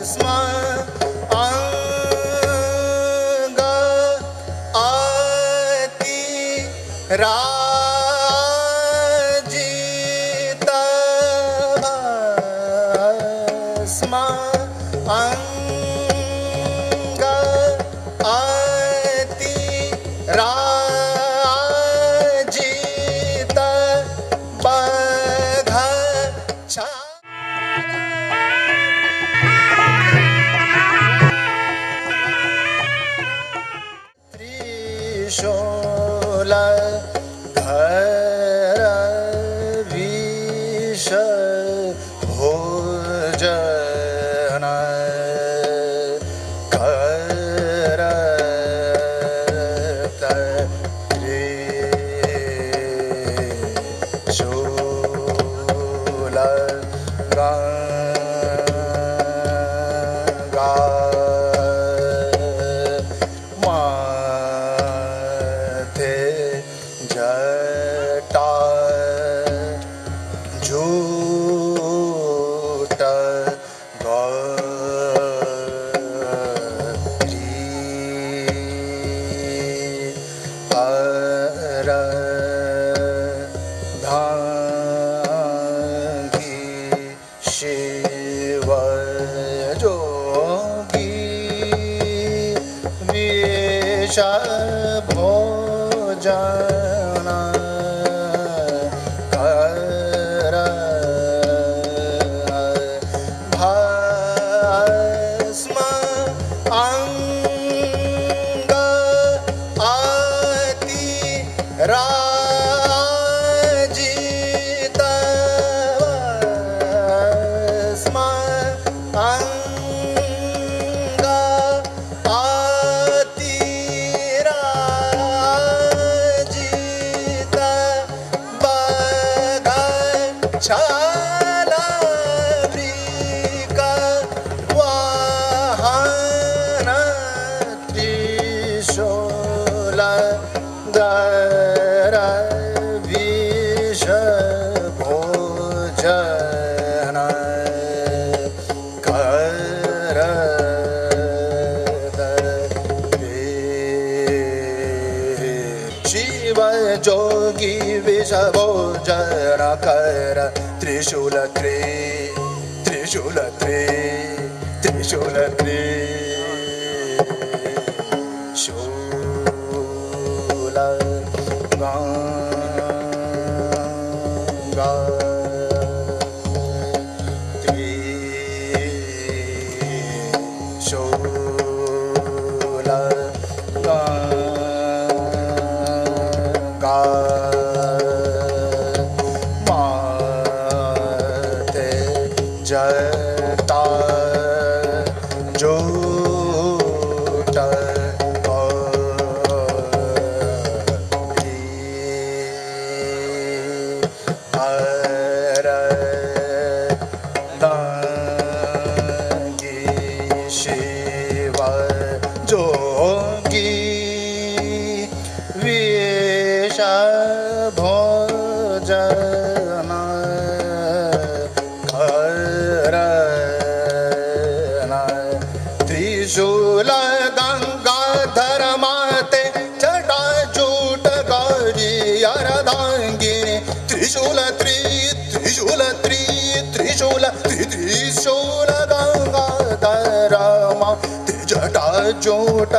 भस्म अंग अति राजित भस्म अंग अति राजित बघ छा त्रिशूल धर विष भोजन कर त्रिशूल गंगा माथे जटा झूठ गौरी पर धांगी शिव जोगी विष भोजन कर भस्म अंग अति राजित भस्म अंग अति राजित बघ छल वृक वाहन त्रिशूल दर विष भोजन कर शिव जोगी विष भोजन कर त्रिशूल त्रि त्रिशूल त्रि त्रिशूल त्रि शूल गंगा त्रिशूल गंगा माते जटा जूट गौरी हर दांगी शिव जोगी विष भोजन कर त्रिशूल गंगाधर माते जटा जूट गौरी अरदांगिनी त्रिशूल त्रि त्रिशूल त्रि त्रिशूल त्रि त्रिशूल गंगाधर माते जटा जूट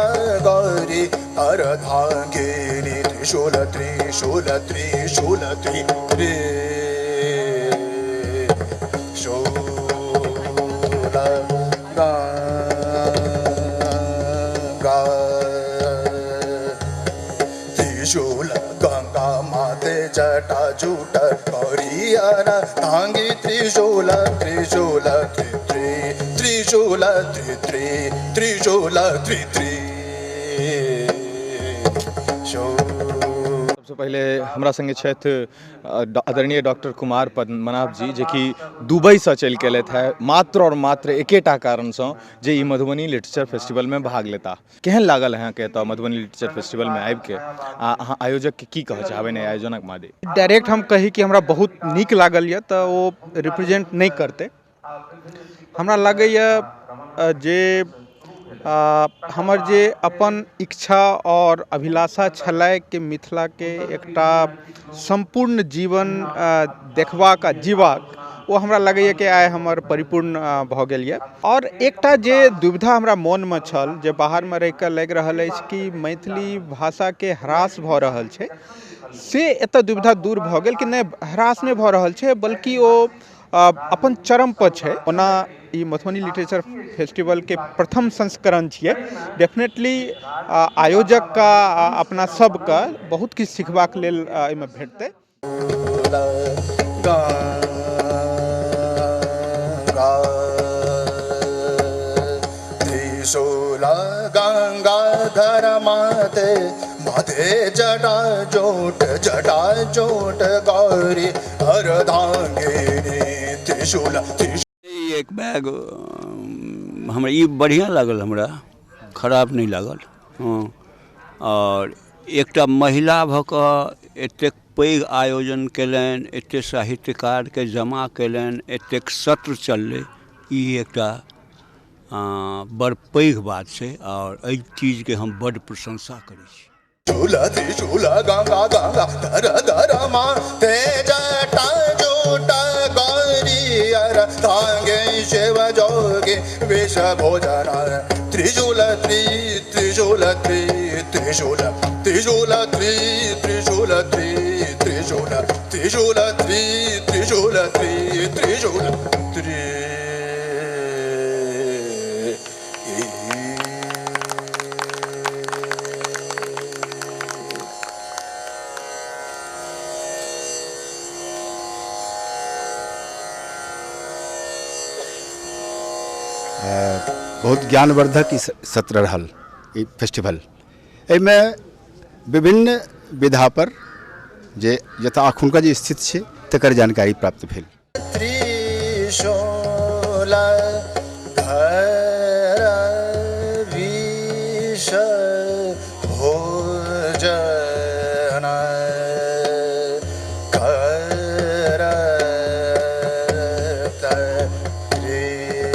गौरी अरधांगिनी त्रिशूल त्रिशूल त्रिशूल त्रि त्रि शूल गंगा त्रिशूल गंगा माते जटा जूट गौरी धांगी त्रिशूल त्रिशूल त्रि त्रि त्रिशूल त्रि त्रि त्रिशूल त्रि त्रि शूल। सबसँ पहिले हमरा सङ्गे छथि आदरणीय डॉक्टर कुमार पद्मनाभ जी, जेकि दुबईसँ चलि कऽ एलथि हेँ मात्र आओर मात्र एकेटा कारणसँ जे ई मधुबनी लिटरेचर फेस्टिवलमे भाग लेता। केहन लागल अहाँके एतऽ मधुबनी लिटरेचर फेस्टिवलमे आबिके, आ अहाँ आयोजकके की कहऽ चाहबनि एहि आयोजनक मादे? डायरेक्ट हम कही कि हमरा बहुत नीक लागल यऽ तऽ ओ रिप्रेजेंट नहि करतै। हमरा लगैए जे हमर जे अपन इच्छा आओर अभिलाषा छलै कि मिथिलाके एकटा सम्पूर्ण जीवन देखबाक आओर जीबाक, ओ हमरा लगैए कि आइ हमर परिपूर्ण भऽ गेल यऽ। आओर एकटा जे दुविधा हमरा मोनमे छल जे बाहरमे रहिकऽ लागि रहल अछि कि मैथिली भाषाके ह्रास भऽ रहल छै, से एतऽ दुविधा दूर भऽ गेल कि नहि, ह्रास नहि भऽ रहल छै, बल्कि ओ अपन चरम पर छै। ओना ई मधुबनी लिटरेचर फेस्टिवलके प्रथम संस्करण छियै, डेफिनेटली आयोजकके अपना सबके बहुत किछु सिखबाक लेल एहिमे भेटतै। त्रिशूल गंगाधर माते माथे जटा जोट, जटा जोट गौरी अर्धांगिनी त्रिशूल। एक बैग हमरा ई बढ़िआँ लागल, हमरा खराब नहि लागल। हँ, आओर एकटा महिला भऽ कऽ एतेक पैघ आयोजन कयलनि, एतेक साहित्यकारके जमा कयलनि, एतेक सत्र चललै, ई एकटा बड़ पैघ बात छै आओर एहि चीजके हम बड्ड प्रशंसा करै छी। त्रिशूल त्रिशूल गंगा गंगा धर धर माथे जटा जोट गौरी अर्धांगे शिव जोगे विष भोजन त्रिशूल त्रि त्रिशूल त्रि त्रिशूल त्रिशूल त्रि त्रिशूल त्रि त्रिशूल त्रिशूल त्रि त्रिशूल त्रि त्रिशूल त्रि। बहुत ज्ञानवर्धक ई सत्र रहल, ई फेस्टिवल। एहिमे विभिन्न विधा पर जे जतऽ अखुनका जे स्थिति छै तकर जानकारी प्राप्त भेल। त्रिशूल धर विष भोजन करत त्रिशूल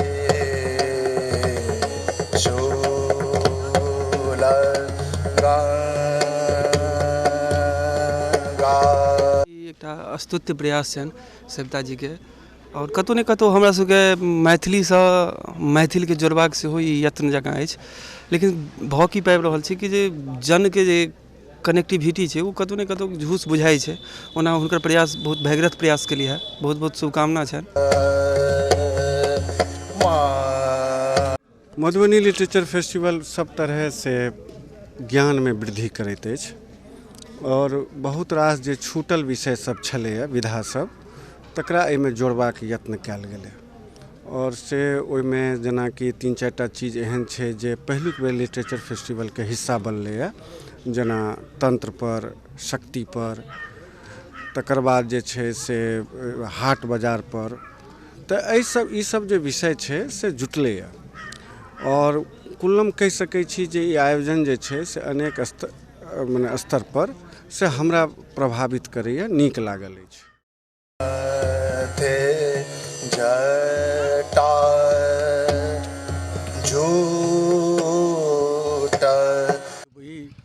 गंगा। ई एकटा स्तुत्य प्रयास छनि सविता जीके, आओर कतहु ने कतहु हमरा सबके मैथिलीसँ मैथिलके जोड़बाक सेहो ई यत्न जकाँ अछि। लेकिन भऽ की पाबि रहल छै कि जे जनके जे कनेक्टिविटी छै ओ कतहु ने कतहु झूस बुझाइ छै। ओना हुनकर प्रयास बहुत भगीरथ प्रयास केलियै है, बहुत बहुत शुभकामना छनि। मधुबनी लिटरेचर फेस्टिवल सब तरह से ज्ञान में वृद्धि करैत अछि और बहुत रास जे छूटल विषय सब छलैए विधा सब तकरा एहिमे जोड़बाक यत्न कयल गेलै और से ओहिमे जेनाकि 3-4 टा चीज एहन छै जे पहिलुक बेर लिटरेचर फेस्टिवलके हिस्सा बनलैए, जेना तंत्र पर, शक्ति पर, तकर बाद जे छै से हाट बाजार पर, तऽ एहि सब ई सब जे विषय छै से जुटलैए और कुलम कहि सकै छी जे ई आयोजन जे छै से अनेक स्तर मने स्तर पर से हमरा प्रभावित करैए, नीक लागल अछि। जटा जूट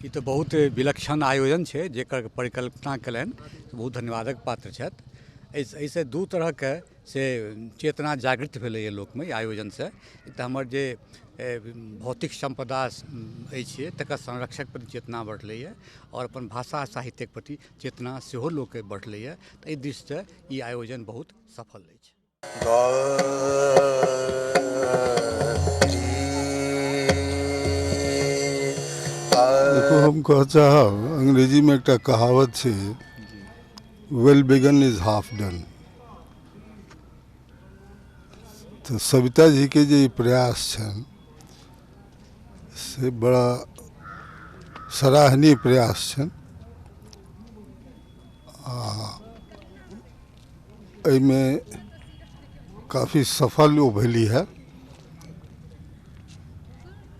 ई तऽ बहुत विलक्षण आयोजन छै जेकर परिकल्पना कयलनि, बहुत धन्यवादक पात्र छथि। एहिसँ दू तरहके से चेतना जागृत भेलैए लोकमे ई आयोजनसँ। एक तऽ हमर जे भौतिक सम्पदा अछि तकर संरक्षणक प्रति चेतना बढ़लैए और अपन भाषा साहित्यक प्रति चेतना सेहो लोकके बढ़लैए। तऽ एहि दृष्टिसँ ई आयोजन बहुत सफल अछि। देखो, हम कह चाहब अंग्रेजीमे एकटा कहावत छै, well begun is half done. तऽ सविता जी के जे ई प्रयास छनि से बड़ा सराहनीय प्रयास छनि आ एहिमे काफी सफल ओ भेली है।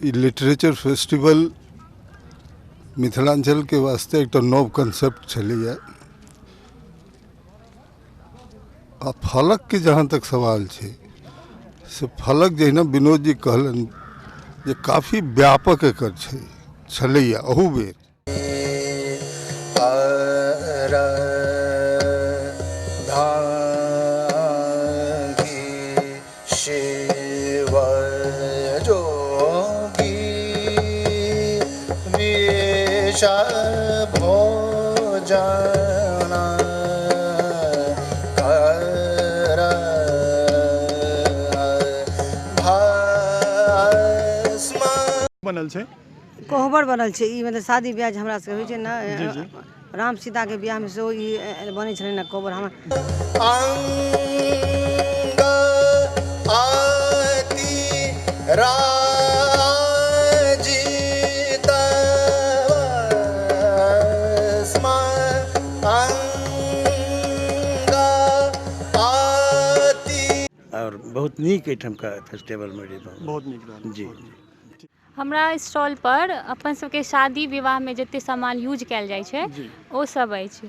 ई लिटरेचर फेस्टिवल मिथिलांचल के वास्ते एकटा नव कंसेप्ट छलैए। आ फलक के जहाँ तक सवाल छै से फलक जहिना विनोद जी कहलनि जे काफी व्यापक एकर छै छलैया अहू बेर। शिव जोगी विष भोजन कर भस्म बनल छै कोहबर बनल छै ई, मतलब शादी ब्याह जे हमरा सबके होइ छै ने। जी जी। राम सीताके बियाहमे सेहो ई बनै छलै ने कोहबर हमरा। अंग आति राजित भस्म अंग आति। आओर बहुत नीक एहिठामका फेस्टिवलमे बहुत नीक रहल। जी। हमरा स्टॉल पर अपन सबके शादी विवाहमे जते सामान यूज कयल जाइ छै ओ सब अछि।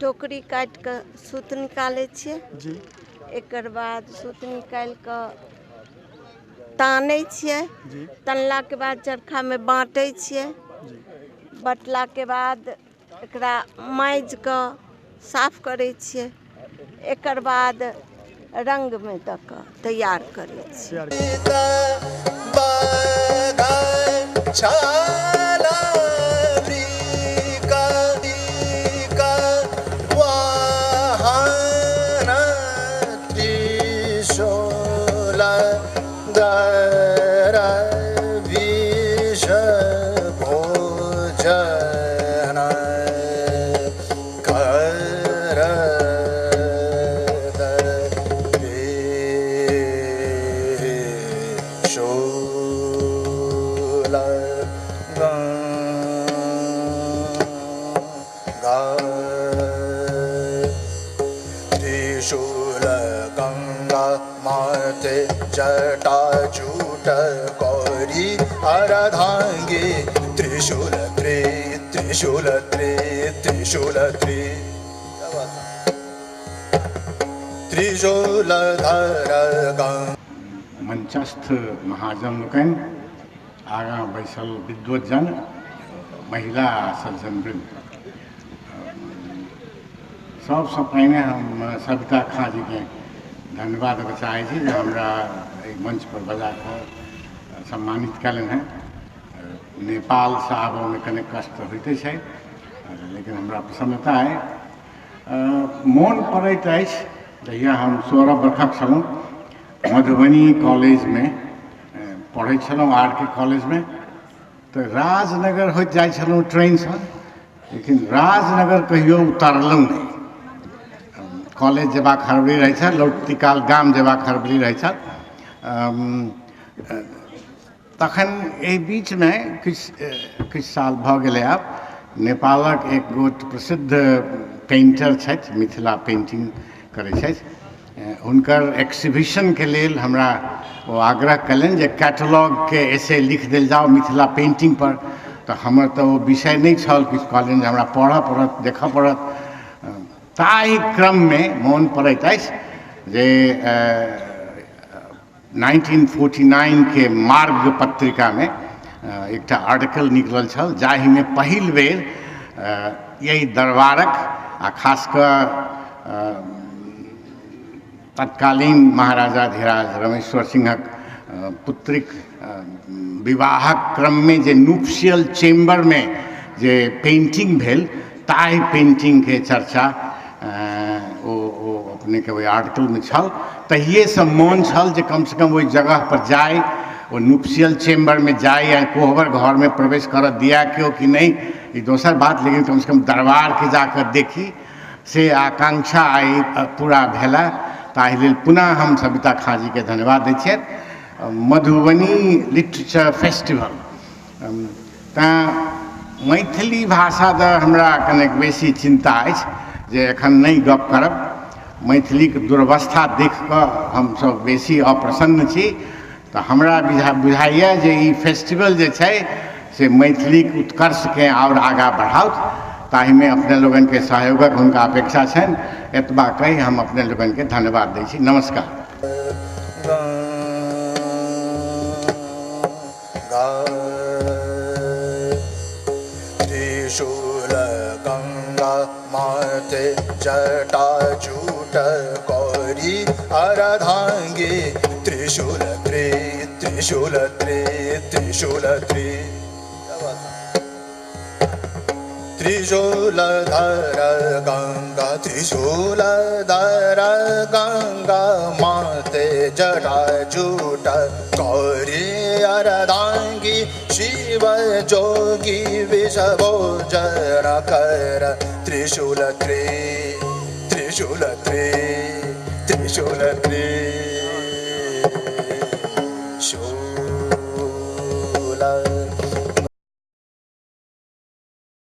टोकरी काटि कऽ सूत निकालै छियै जी। एकर बाद सूत निकालि कऽ तानै छियै जी। तनलाके बाद चरखामे बाँटै छियै। जी। बँटलाके बाद एकरा माँजि कऽ साफ करै छियै। एकर बाद रङ्गमे दऽ कऽ तैयार करै छियै। छाला वाहन त्रिशूल दर विष भोजन कर त्रिशूल गंगा त्रिशूल गंगा माते जटा जूट गौरी अर्धांगी त्रिशूल त्रि त्रिशूल त्रि त्रिशूल त्रि त्रिशूल धर गंगा। मंचस्थ महाजन लोकनि, आगाँ बैसल विद्वज्जन, महिला आ सज्जनवृन्द, सबसँ पहिने हम सविता खाँ जीके धन्यवाद देबऽ चाहै छी जे हमरा एहि मंचपर बजा कऽ सम्मानित कयलनि हेँ। नेपालसँ आबऽमे कने कष्ट होइते छै, लेकिन हमरा प्रसन्नता अइ। मोन पड़ैत अछि जहिया हम 16 बरखक छलहुँ, मधुबनी कॉलेजमे पढ़ै छलहुँ, आर के कॉलेजमे, तऽ राजनगर होइत जाइ छलहुँ ट्रेनसँ, लेकिन राजनगर कहियो उतरलहुँ नहि। कॉलेज जेबाक हड़बड़ी रहै छल, लौटती काल गाम जेबाक हड़बड़ी रहै छल। तखन एहि बीचमे किछु किछु साल भऽ गेलै आब, नेपालक एक गोट प्रसिद्ध पेंटर छथि, मिथिला पेंटिंग करै छथि, हुनकर एक्सिबिशनके लेल हमरा ओ आग्रह कयलनि जे कैटलॉगके एसे लिख देल जाउ मिथिला पेंटिंग पर। तऽ हमर तऽ ओ विषय नहि छल, किछु कहलनि जे हमरा पढ़ऽ पड़त, देखऽ पड़त। ताहि क्रममे मोन पड़ैत अछि जे 1949 के मार्ग पत्रिकामे एकटा आर्टिकल निकलल छल जाहिमे पहिल बेर एहि दरबारक आ खास कऽ तत्कालीन महाराजाधिराज रमेश्वर सिंहक पुत्रीक विवाहक क्रममे जे नुप्सियल चेम्बरमे जे पेंटिंग भेल, ताहि पेंटिंगके चर्चा ओ ओ अपनेके ओहि आर्टिकलमे छल। तहिएसँ मोन छल जे कमसँ कम ओहि जगहपर जाइ, ओ नुप्सियल चेम्बरमे जाइ या कोहबर घरमे प्रवेश करऽ दिया केओ कि नहि, ई दोसर बात, लेकिन कमसँ कम दरबारके जाकऽ देखी, से आकांक्षा आइ पूरा भेला। ताहि लेल पुनः हम सविता खाँ जीके धन्यवाद दै छियनि। मधुबनी लिटरेचर फेस्टिवल, तैँ मैथिली भाषा दऽ हमरा कनेक बेसी चिन्ता अछि जे एखन नहि गप करब। मैथिलीके दुर्वस्था देख कऽ हमसब बेसी अप्रसन्न छी। तऽ हमरा बुझाइए जे ई फेस्टिवल जे छै से मैथिलीके उत्कर्षके आओर आगाँ बढ़ाओत। ताहिमे अपने लोगनके सहयोगक हुनका अपेक्षा छनि। एतबा कहि हम अपने लोगनके धन्यवाद दै छी। नमस्कार। त्रिशूल गंगा माते जटा जूट गौरी अर्धांगी त्रिशूल त्रि त्रिशूल त्रि त्रिशूल त्रि त्रिशूल धर गंगा त्रिशूल धर गंगा माते जटा जूट गौरी अर्धांगी शिव जोगी विषभोजन कर त्रिशूल त्रि त्रिशूल त्रि त्रिशूल त्रि शूल।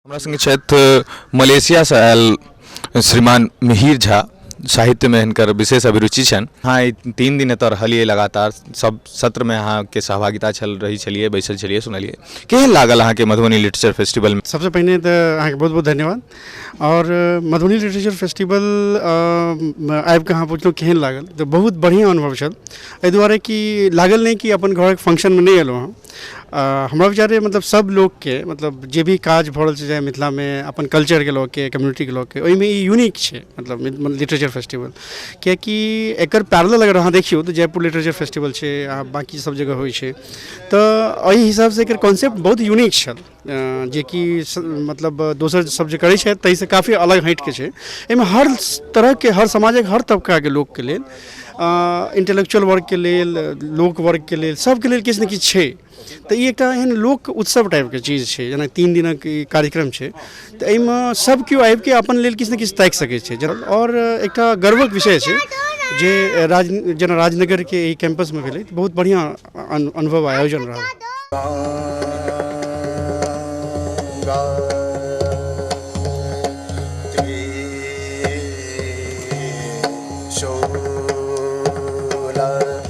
हमरा संगे छथि मलेशियासँ आयल श्रीमान मिहिर झा। साहित्यमे हिनकर विशेष अभिरुचि छनि। अहाँ ई 3 दिन एतऽ रहलियै, लगातार सब सत्रमे अहाँके सहभागिता छल, रही छलियै, बैसल छलियै, सुनलियै, केहन लागल अहाँके मधुबनी लिटरेचर फेस्टिवल? सबसँ पहिने तऽ अहाँके बहुत बहुत धन्यवाद। और मधुबनी लिटरेचर फेस्टिवल आबिकऽ अहाँ पुछलहुँ केहन लागल, तऽ बहुत बढ़िआँ अनुभव छल। एहि दुआरे कि लागल नहि कि अपन घरक फंक्शनमे नहि एलहुँ हँ। हमरा विचारे मतलब सब लोकके मतलब जे भी काज भऽ रहल छै चाहे मिथिलामे अपन कल्चरके लऽ के कम्युनिटीके लऽ के, ओहिमे ई यूनिक छै मतलब लिटरेचर फेस्टिवल। कियाकि एकर पैरेलल अगर अहाँ देखियौ तऽ जयपुर लिटरेचर फेस्टिवल छै आ बाँकी सब जगह होइ छै, तऽ एहि हिसाबसँ एकर कॉन्सेप्ट बहुत यूनिक छल, जेकि मतलब दोसर सब जे करै छथि ताहिसँ काफी अलग हटिके छै। एहिमे हर तरहके हर समाजक हर तबकाके लोकके लेल, इंटेलेक्चुअल वर्गके लेल, लोक वर्गके लेल, सबके लेल किछु ने किछु छै। तऽ ई एकटा एहन लोक उत्सव टाइपके चीज छै, जेना 3 दिनक ई कार्यक्रम छै, तऽ एहिमे सब केओ आबिके अपन लेल किछु ने किछु ताकि सकै छै। और एकटा गर्वक विषय छै जे जेना राजनगरके एहि कैंपसमे भेलै, तऽ बहुत बढ़िआँ अनुभव आयोजन रहल। त्रिशूल।